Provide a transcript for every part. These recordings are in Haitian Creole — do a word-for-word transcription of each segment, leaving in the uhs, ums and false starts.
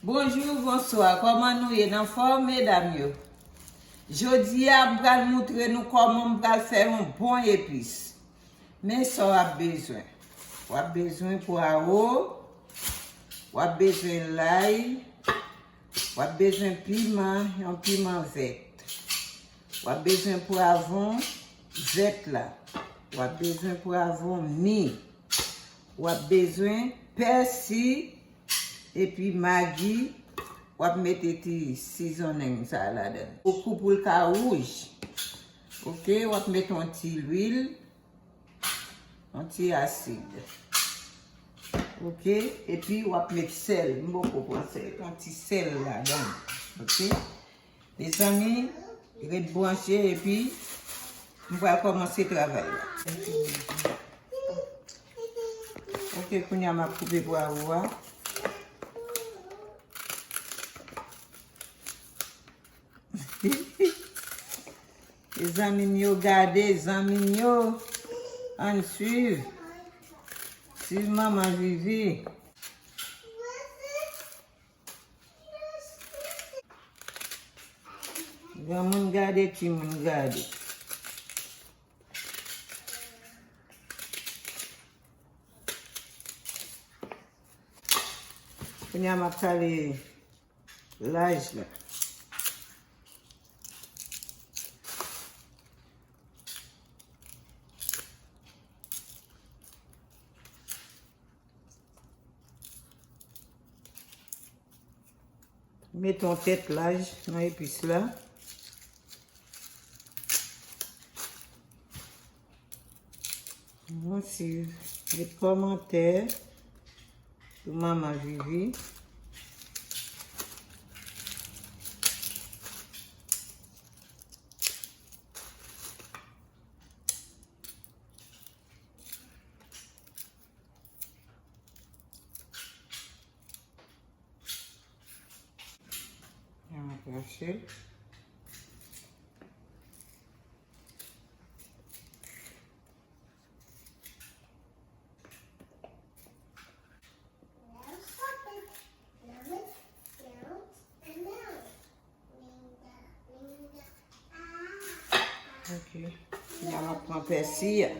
Bonjou, bonswa, kòman nou ye? N anfòm, medam yo? Jodi a, m pral moutre nou kòman m pral fè yon bon epis. Men sa w ap bezwen. W ap bezwen pwawo, w ap bezwen lay, w ap bezwen piman, yon piman vèt. W ap bezwen pwavwon vèt la. W ap bezwen pwavwon mi. W ap bezwen pèsi epi magi. W ap mete ti sizonnen sa a ladan l. Ou koupe pou l ka wouj. Oke, w ap mete yon ti lwil. Yon ti asid. Oke? Epi w ap met sèl. M poko pran sèl. Yon ti sèl ladan. Oke? Mezanmi, ret branche epi m pral kòmanse travay la. Oke, kounye a m ap koupe pwawo a. E zanmi m yo, gade, zanmi m yo. Ann swiv. Swiv manman Vivi. Granmoun gade, timoun gade. Kounye a m ap kale laj la. Met yon tèt laj nan epis la. Mwen swiv. Met kòmantè pou manman Vivi. An ap rache l. Ok. Kounye a m ap pran pèsi a.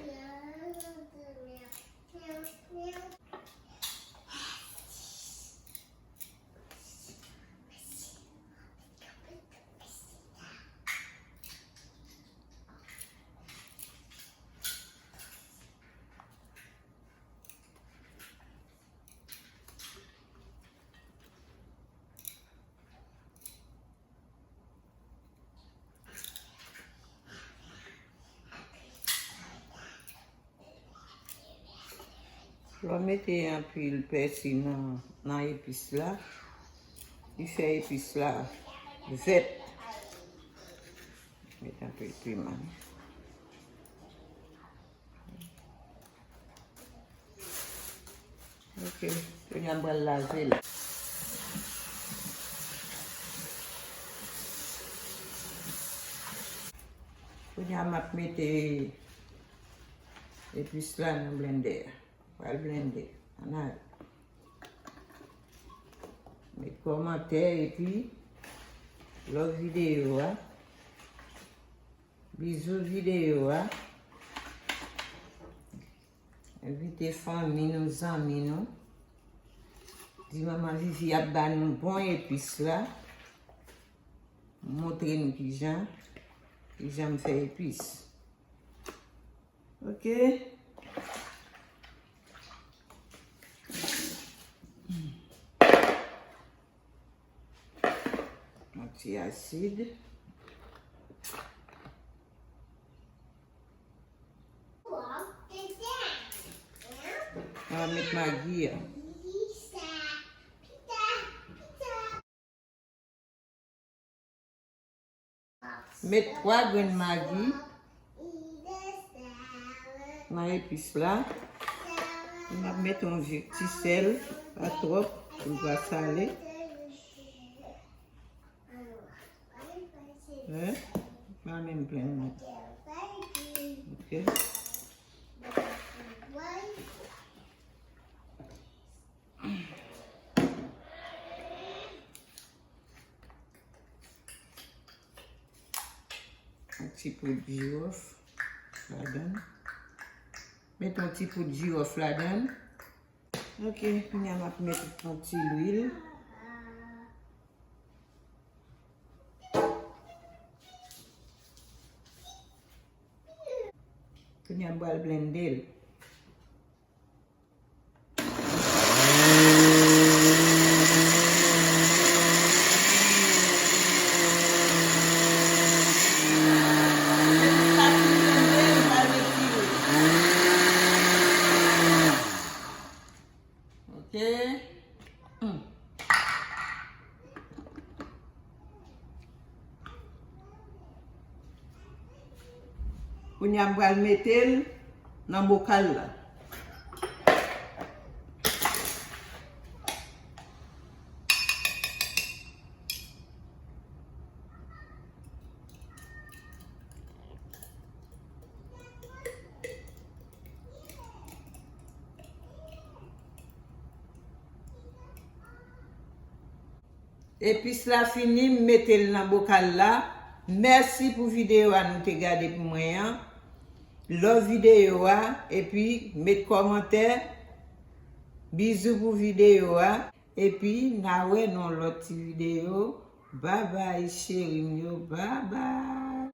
Lè w mete anpil pèsi nan, nan epis la, li fè epis la vèt. Met anpil piman. Ok, kounye a m pral lave l. Kounye a m ap mete epis la nan blendè a. Pral blende. Ann ale. Met kòmantè epi love videyo a. Bizou videyo a. Envite fanmi nou, zanmi nou. Di manman Vivi ap ba nou bon epis la. Montre nou kijan, kijan m fè epis. Ok. Yon ti asid. Mwen met magi a. Met twa grenn magi nan epis la. M ap met yon ti sèl, pa twòp, pou l pa sale. Wi, pa menm plen non. Ok. Ti poud jiwòf ladan. Met yon ti poud jiwòf ladan. Ok, kounye a m ap met yon ti lwil. Kounye a m pral blende l. Ok. Hmm. Kounye a m pral mete l nan bokal la. Epis la fini, m mete l nan bokal la. Mèsi pou videyo a nou te gade pou mwen an. Love videyo a, epi met kòmantè. Bizou pou videyo a. Epi n a wè nan lòt ti videyo. Babay cheri m yo, babay.